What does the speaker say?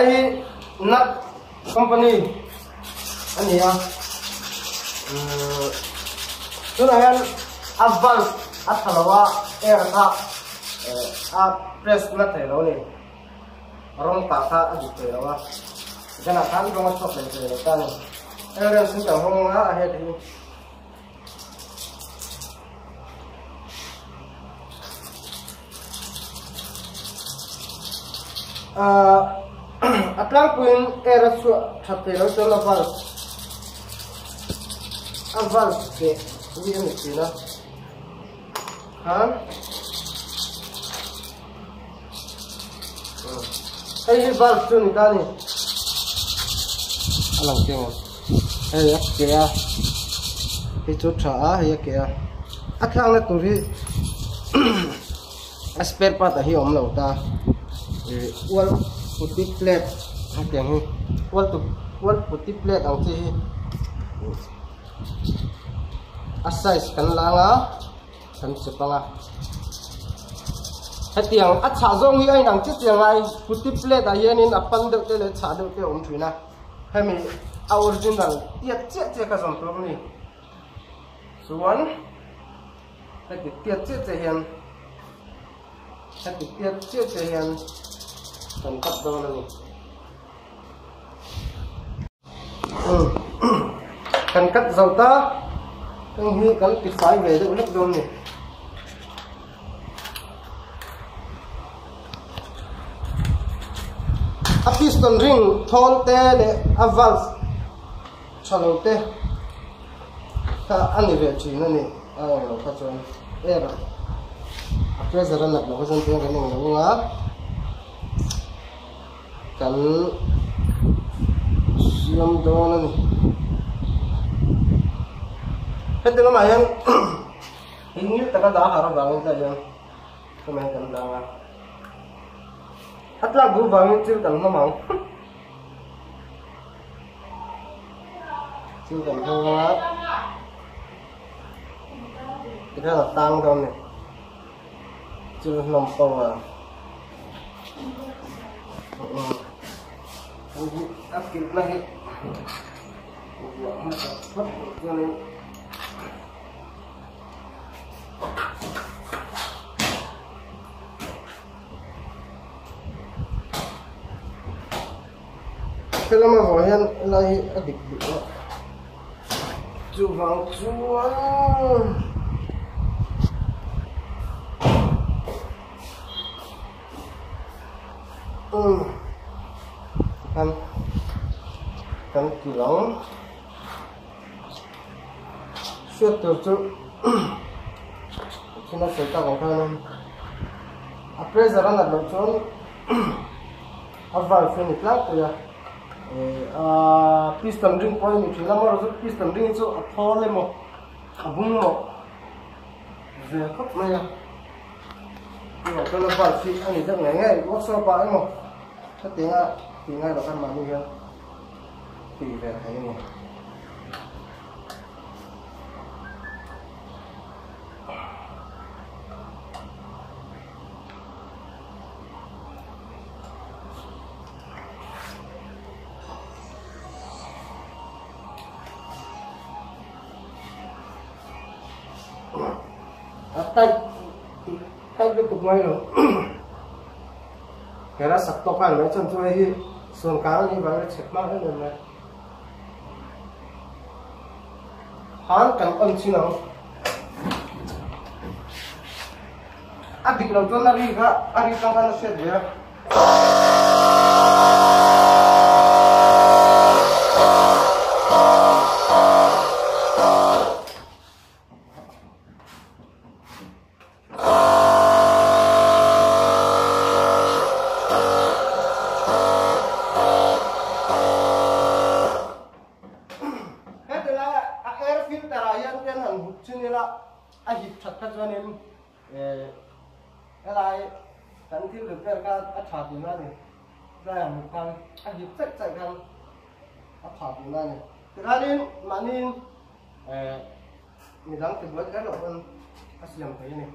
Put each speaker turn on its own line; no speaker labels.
Hei hi nut company a ni a tunah hian a valve a tha lo a air kha a press na thei lo a ni rawng tah kha a dik thei lo a zanah khan rawng a chhuak leh thei lo ta a ni air rem chu kan hawng a a head hi. A tlangpuiin air a chhuah that thei lo chuan a valve a valve keh hi a ni thin a khan hei hi valve chu ni ta a ni a lang chiang em hei a keh a hei chu tha a hei a keh a a thlakna tur hi a spare part ah hi a awm lo ta ih ual putty plate hetiang hi ual ual putty plate ang chi hi a size kan la anga kan chep anga hetiang a chhah zawng hi a inang chiah chiah ngai putty plate ah hianin a pan deuh te leh chhah deuh te a awm thin a hemi a original tiat chiah chiah ka zawm tur a ni chuan heti tiat chiah chiah hian heti tiat chiah chiah hian kan cut dawn a ni. Kan cut zo ta heng hi kan ti fai ve deuh hlek dawn a ni. A piston ring thawl te leh a valve tha lo te kha a ni ve thin a ni a eng lo kha chuan air a pressure a nat loh kha chuan tiang kan eng lo ang a kan siam dawn a ni heti lamah hian hei ngil taka dah har avangin tah hian khawmah hian kan dang a a tlak duh vangin thil kan hlawm ang. Thil kan hmang a tikhian a tang dawn a ni thil hlawm pawh a a kilh na hi vuah hmasa phawt chuanin. Helam avang hian helai hi a dik duh a chuvang chuan umm kan kan ti lang hriat tur chu thil a sawi tak ang khan a pressure a nat loh chuan. A valve hi a ni tlangpui a eh a piston ring pawh a ni thin a amaherawhchu piston ring chu a thawl emaw a bung emaw ve khawp mai a chuvang chuan a valve hi a ni deuh ngei ngei workshop ah emaw hetiang a tih ngai loh khan mahni hian tih ve thei a ni. A tight tight lutuk mai lo kera sak tawk khan mai chuan chu hei hi sawn kang a nih vang in a chhep hma em em mai han kan on chin ang. A dik lo chuan a ri kha a ri tang khan a hriat ve a. Heti laia a air filter ah hian ten han hup chin ila a hip that kha chuanin eh helai kan thil repair kha a tha tihna a ni helai han hup khan a hip chaih chaih khan a tha tihna a ni tikhanin mahni eh midang tibuai kher loh pawn a siam thei a ni.